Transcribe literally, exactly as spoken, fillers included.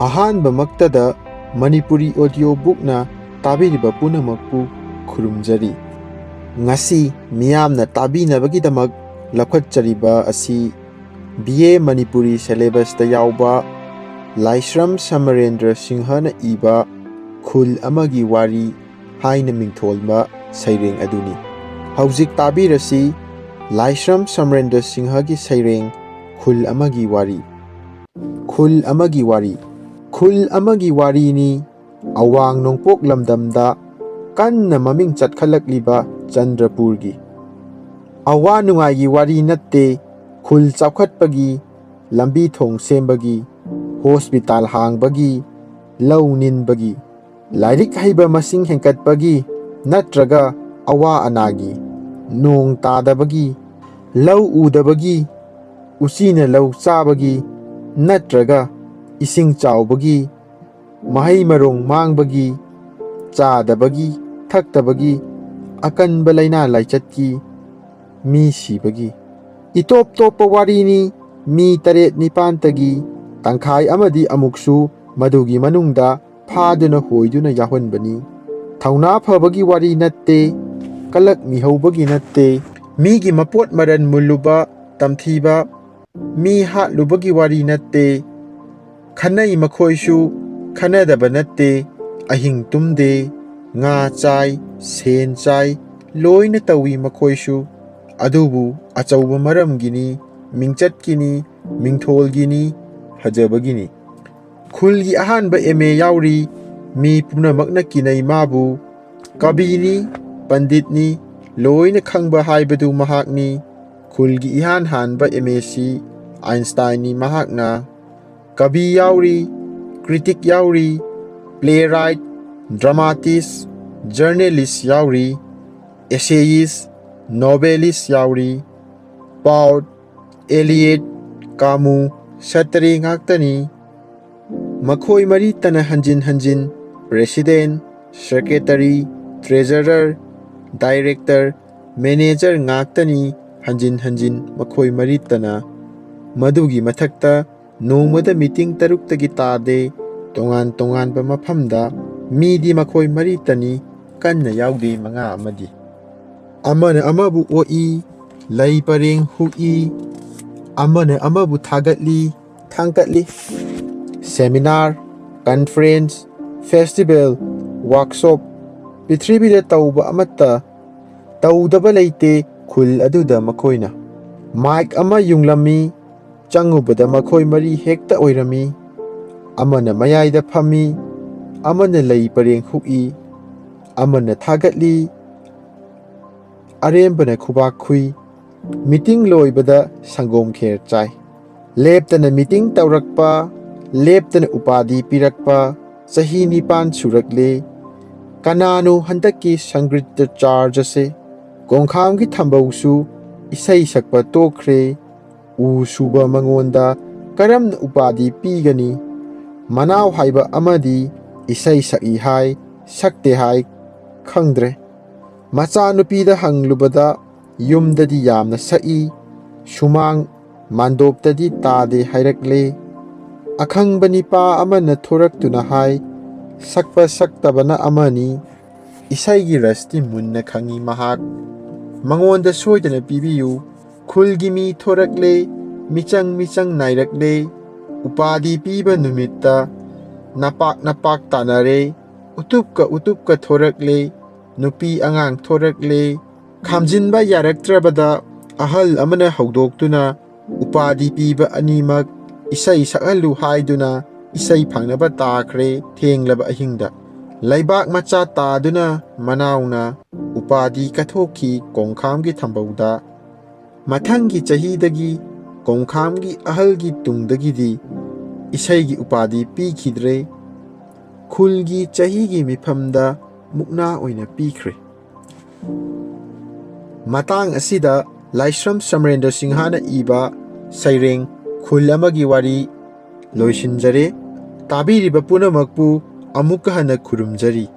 ꯑꯍꯥꯟꯕꯃꯛꯇꯗ Manipuri audio bookꯅ ꯇꯥꯕꯤꯔꯤꯕ ꯄꯨꯝꯅꯃꯛꯄꯨ ꯈꯨꯔꯨꯝꯖꯔꯤ꯫ ꯉꯁꯤ ꯃꯤꯌꯥꯝꯅ ꯇꯥꯕꯤꯅꯕꯒꯤꯗꯃꯛ ꯂꯧꯈꯠꯆꯔꯤꯕ ꯑꯁꯤ B A ꯃꯅꯤꯄꯨꯔꯤ syllabusꯇ ꯌꯥꯎꯕ ꯂꯥꯏꯁ꯭ꯔꯝ ꯁꯃꯔꯦꯟꯗ꯭ꯔ ꯁꯤꯡꯍꯅ ꯏꯕ ꯈꯨꯜ ꯑꯃꯒꯤ ꯋꯥꯔꯤ ꯍꯥꯏꯅ ꯃꯤꯡꯊꯣꯟꯕ ꯁꯩꯔꯦꯡ ꯑꯗꯨꯅꯤ꯫ ꯍꯧꯖꯤꯛ ꯇꯥꯕꯤꯔꯁꯤ ꯂꯥꯏꯁ꯭ꯔꯝ ꯁꯃꯔꯦꯟꯗ꯭ꯔ ꯁꯤꯡꯍꯒꯤ ꯁꯩꯔꯦꯡ ꯈꯨꯜ ꯑꯃꯒꯤ ꯋꯥꯔꯤ꯫ ꯈꯨꯜ ꯑꯃꯒꯤ ꯋꯥꯔꯤ꯫ ꯈꯨꯜ ꯑꯃꯒꯤ ꯋꯥꯔꯤꯅꯤ꯫ ꯑꯋꯥꯡ ꯅꯣꯡꯄꯣꯛ ꯂꯝꯗꯝꯗ ꯀꯟꯅ ꯃꯃꯤꯡ ꯆꯠꯈꯠꯂꯛꯂꯤꯕ ꯆꯟꯗ꯭ꯔꯄꯨꯔꯒꯤ꯫ ꯑꯋꯥ ꯅꯨꯡꯉꯥꯏꯒꯤ ꯋꯥꯔꯤ ꯅꯠꯇꯦ, ꯈꯨꯜ ꯆꯥꯎꯈꯠꯄꯒꯤ, ꯂꯝꯕꯤ ꯊꯣꯡ ꯁꯦꯝꯕꯒꯤ, ꯍꯣꯁꯄꯤꯇꯥꯜ ꯍꯥꯡꯕꯒꯤ, ꯂꯧ ꯅꯤꯟꯕꯒꯤ, ꯂꯥꯏꯔꯤꯛ ꯍꯩꯕ ꯃꯁꯤꯡ ꯍꯦꯟꯒꯠꯄꯒꯤ ꯅꯠꯇ꯭ꯔꯒ ꯑꯋꯥ ꯑꯅꯥꯒꯤ, ꯅꯣꯡ ꯇꯥꯗꯕꯒꯤ, ꯂꯧ ꯎꯗꯕꯒꯤ, ꯎꯆꯤꯅ ꯂꯧ ꯆꯥꯕꯒꯤ ꯅꯠꯇ꯭ꯔꯒ ꯏꯁꯤꯡ ꯆꯥꯎꯕꯒꯤ, ꯃꯍꯩ ꯃꯔꯣꯡ ꯃꯥꯡꯕꯒꯤ, ꯆꯥꯗꯕꯒꯤ, ꯊꯛꯇꯕꯒꯤ, ꯑꯀꯟꯕ ꯂꯥꯏꯅꯥ ꯂꯥꯏꯆꯠꯀꯤ, ꯃꯤ ꯁꯤꯕꯒꯤ꯫ ꯏꯇꯣꯞ ꯇꯣꯞꯄ ꯋꯥꯔꯤꯅꯤ꯫ ꯃꯤ ꯇꯔꯦꯠ ꯅꯤꯄꯥꯟꯇꯒꯤ ꯇꯪꯈꯥꯏ ꯑꯃꯗꯤ ꯑꯃꯨꯛꯁꯨ ꯃꯗꯨꯒꯤ ꯃꯅꯨꯡꯗ ꯐꯥꯗꯨꯅ ꯍꯣꯏꯗꯨꯅ ꯌꯥꯎꯍꯟꯕꯅꯤ꯫ ꯊꯧꯅꯥ ꯐꯕꯒꯤ ꯋꯥꯔꯤ ꯅꯠꯇꯦ, ꯀꯂꯛ ꯃꯤꯍꯧꯕꯒꯤ ꯅꯠꯇꯦ, ꯃꯤꯒꯤ ꯃꯄꯣꯠ ꯃꯔꯟ ꯃꯨꯜꯂꯨꯕ, ꯇꯝꯊꯤꯕ, ꯃꯤ ꯍꯥꯠꯂꯨꯕꯒꯤ ꯋꯥꯔꯤ ꯅꯠꯇꯦ꯫ ꯈꯟꯅꯩ ꯃꯈꯣꯏꯁꯨ, ꯈꯟꯅꯗꯕ ꯅꯠꯇꯦ꯫ ꯑꯍꯤꯡ ꯇꯨꯝꯗꯦ, ꯉꯥ ꯆꯥꯏ, ꯁꯦꯟ ꯆꯥꯏ, ꯂꯣꯏꯅ ꯇꯧꯏ ꯃꯈꯣꯏꯁꯨ꯫ ꯑꯗꯨꯕꯨ ꯑꯆꯧꯕ ꯃꯔꯝꯒꯤꯅꯤ, ꯃꯤꯡꯆꯠꯀꯤꯅꯤ, ꯃꯤꯡꯊꯣꯜꯒꯤꯅꯤ, ꯐꯖꯕꯒꯤꯅꯤ꯫ ꯈꯨꯜꯒꯤ ꯑꯍꯥꯟꯕ M A ꯌꯥꯎꯔꯤ꯫ ꯃꯤ ꯄꯨꯝꯅꯃꯛꯅ ꯀꯤꯅꯩ ꯃꯥꯕꯨ꯫ ꯀꯕꯤꯅꯤ, ꯄꯟꯗꯤꯠꯅꯤ, ꯂꯣꯏꯅ ꯈꯪꯕ ꯍꯥꯏꯕꯗꯨ ꯃꯍꯥꯛꯅꯤ꯫ ꯈꯨꯜꯒꯤ ꯏꯍꯥꯟ ꯍꯥꯟꯕ M A ꯁꯤ ꯑꯥꯏꯟꯁꯇꯥꯏꯟꯅꯤ ꯃꯍꯥꯛꯅ꯫ ꯀꯕꯤ ꯌꯥꯎꯔꯤ, critic ꯌꯥꯎꯔꯤ, playwright, dramatist, journalist ꯌꯥꯎꯔꯤ, essayist, novelist ꯌꯥꯎꯔꯤ, poet, Eliot, Camus, ꯁꯇ꯭ꯔꯦ ꯉꯥꯛꯇꯅꯤ꯫ ꯃꯈꯣꯏ ꯃꯔꯤꯇꯅ ꯍꯟꯖꯤꯟ ꯍꯟꯖꯤꯟ president, secretary, treasurer, director, manager ꯉꯥꯛꯇꯅꯤ꯫ ꯍꯟꯖꯤꯟ ꯍꯟꯖꯤꯟ ꯃꯈꯣꯏ ꯃꯔꯤꯇꯅ꯫ ꯃꯗꯨꯒꯤ ꯃꯊꯛꯇ ꯅꯣꯡꯃꯗ ꯃꯤꯇꯤꯡ ꯇꯔꯨꯛꯇꯒꯤ ꯇꯥꯗꯦ꯫ ꯇꯣꯉꯥꯟ ꯇꯣꯉꯥꯟꯕ ꯃꯐꯝꯗ ꯃꯤꯗꯤ ꯃꯈꯣꯏ ꯃꯔꯤꯇꯅꯤ, ꯀꯟꯅ ꯌꯥꯎꯗꯦ ꯃꯉꯥ ꯑꯃꯗꯤ꯫ ꯑꯃꯅ ꯑꯃꯕꯨ ꯑꯣꯛꯏ, ꯂꯩ ꯄꯔꯦꯡ ꯍꯨꯛꯏ, ꯑꯃꯅ ꯑꯃꯕꯨ ꯊꯥꯒꯠꯂꯤ, ꯊꯥꯡꯒꯠꯂꯤ꯫ Seminar, conference, festival, workshop, ꯄ꯭ꯔꯤꯊꯤꯕꯤꯗ ꯇꯧꯕ ꯑꯃꯠꯇ ꯇꯧꯗꯕ ꯂꯩꯇꯦ꯫ ꯈꯨꯜ ꯑꯗꯨꯗ ꯃꯈꯣꯏꯅ ꯃꯥꯏꯛ ꯑꯃ ꯌꯨꯡꯂꯝꯃꯤ꯫ ꯆꯪꯉꯨꯕꯗ ꯃꯈꯣꯏ ꯃꯔꯤ ꯍꯦꯛꯇ ꯑꯣꯏꯔꯝꯃꯤ꯫ ꯑꯃꯅ ꯃꯌꯥꯏꯗ ꯐꯝꯃꯤ, ꯑꯃꯅ ꯂꯩ ꯄꯔꯦꯡ ꯍꯨꯛꯏ, ꯑꯃꯅ ꯊꯥꯒꯠꯂꯤ, ꯑꯔꯦꯝꯕꯅ ꯈꯨꯕꯥꯛ ꯈꯨꯏ꯫ ꯃꯤꯇꯤꯡ ꯂꯣꯏꯕꯗ ꯁꯪꯒꯣꯝ ꯈꯦꯔ ꯆꯥꯏ꯫ ꯂꯦꯞꯇꯅ ꯃꯤꯇꯤꯡ ꯇꯧꯔꯛꯄ, ꯂꯦꯞꯇꯅ ꯎꯄꯥꯗꯤ ꯄꯤꯔꯛꯄ꯫ ꯆꯍꯤ ꯅꯤꯄꯥꯟ ꯁꯨꯔꯛꯂꯦ꯫ ꯀꯅꯥꯅꯣ ꯍꯟꯗꯛꯀꯤ ꯁꯪꯒ꯭ꯔꯤꯠꯇ ꯆꯥꯔꯖ ꯑꯁꯦ? ꯀꯣꯡꯈꯥꯝꯒꯤ ꯊꯝꯕꯧꯁꯨ ꯏꯁꯩ ꯁꯛꯄ ꯇꯣꯛꯈ꯭ꯔꯦ꯫ ꯎ ꯁꯨꯕ ꯃꯉꯣꯟꯗ ꯀꯔꯝꯅ ꯎꯄꯥꯗꯤ ꯄꯤꯒꯅꯤ? ꯃꯅꯥꯎ ꯍꯥꯏꯕ ꯑꯃꯗꯤ ꯏꯁꯩ ꯁꯛꯏ ꯍꯥꯏ, ꯁꯛꯇꯦ ꯍꯥꯏ, ꯈꯪꯗ꯭ꯔꯦ꯫ ꯃꯆꯥꯅꯨꯄꯤꯗ ꯍꯪꯂꯨꯕꯗ ꯌꯨꯝꯗꯗꯤ ꯌꯥꯝꯅ ꯁꯛꯏ, ꯁꯨꯃꯥꯡ ꯃꯥꯟꯗꯣꯞꯇꯗꯤ ꯇꯥꯗꯦ ꯍꯥꯏꯔꯛꯂꯦ꯫ ꯑꯈꯪꯕ ꯅꯤꯄꯥ ꯑꯃꯅ ꯊꯣꯔꯛꯇꯨꯅ ꯍꯥꯏ, ꯁꯛꯄ ꯁꯛꯇꯕꯅ ꯑꯃꯅꯤ, ꯏꯁꯩꯒꯤ ꯔꯁꯇꯤ ꯃꯨꯟꯅ ꯈꯪꯏ ꯃꯍꯥꯛ꯫ ꯃꯉꯣꯟꯗ ꯁꯣꯏꯗꯅ ꯄꯤꯕꯤꯌꯨ꯫ ꯈꯨꯜꯒꯤ ꯃꯤ ꯊꯣꯔꯛꯂꯦ, ꯃꯤꯆꯪ ꯃꯤꯆꯪ ꯅꯥꯏꯔꯛꯂꯦ꯫ ꯎꯄꯥꯗꯤ ꯄꯤꯕ ꯅꯨꯃꯤꯠꯇ ꯅꯄꯥꯛ ꯅꯄꯥꯛ ꯇꯥꯅꯔꯦ꯫ ꯎꯇꯨꯞꯀ ꯎꯇꯨꯞꯀ ꯊꯣꯔꯛꯂꯦ, ꯅꯨꯄꯤ ꯑꯉꯥꯡ ꯊꯣꯔꯛꯂꯦ꯫ ꯈꯥꯝꯖꯤꯟꯕ ꯌꯥꯔꯛꯇ꯭ꯔꯕꯗ ꯑꯍꯜ ꯑꯃꯅ ꯍꯧꯗꯣꯛꯇꯨꯅ ꯎꯄꯥꯗꯤ ꯄꯤꯕ ꯑꯅꯤꯃꯛ ꯏꯁꯩ ꯁꯛꯍꯜꯂꯨ ꯍꯥꯏꯗꯨꯅ ꯏꯁꯩ ꯐꯪꯅꯕ ꯇꯥꯈ꯭ꯔꯦ ꯊꯦꯡꯂꯕ ꯑꯍꯤꯡꯗ꯫ ꯂꯩꯕꯥꯛ ꯃꯆꯥ ꯇꯥꯗꯨꯅ ꯃꯅꯥꯎꯅ ꯎꯄꯥꯗꯤ ꯀꯠꯊꯣꯛꯈꯤ ꯀꯣꯡꯈꯥꯝꯒꯤ ꯊꯝꯕꯧꯗ꯫ ꯃꯊꯪꯒꯤ ꯆꯍꯤꯗꯒꯤ ꯀꯣꯡꯈꯥꯝꯒꯤ ꯑꯍꯜꯒꯤ ꯇꯨꯡꯗꯒꯤꯗꯤ ꯏꯁꯩꯒꯤ ꯎꯄꯥꯗꯤ ꯄꯤꯈꯤꯗ꯭ꯔꯦ꯫ ꯈꯨꯜꯒꯤ ꯆꯍꯤꯒꯤ ꯃꯤꯐꯝꯗ ꯃꯨꯛꯅꯥ ꯑꯣꯏꯅ ꯄꯤꯈ꯭ꯔꯦ꯫ ꯃꯇꯥꯡ ꯑꯁꯤꯗ ꯂꯥꯏꯁ꯭ꯔꯝ ꯁꯃꯔꯦꯟꯗ꯭ꯔ ꯁꯤꯡꯍꯅ ꯏꯕ ꯁꯩꯔꯦꯡ ꯈꯨꯜ ꯑꯃꯒꯤ ꯋꯥꯔꯤ ꯂꯣꯏꯁꯤꯟꯖꯔꯦ꯫ ꯇꯥꯕꯤꯔꯤꯕ ꯄꯨꯝꯅꯃꯛꯄꯨ ꯑꯃꯨꯛꯀ ꯍꯟꯅ ꯈꯨꯔꯨꯝꯖꯔꯤ꯫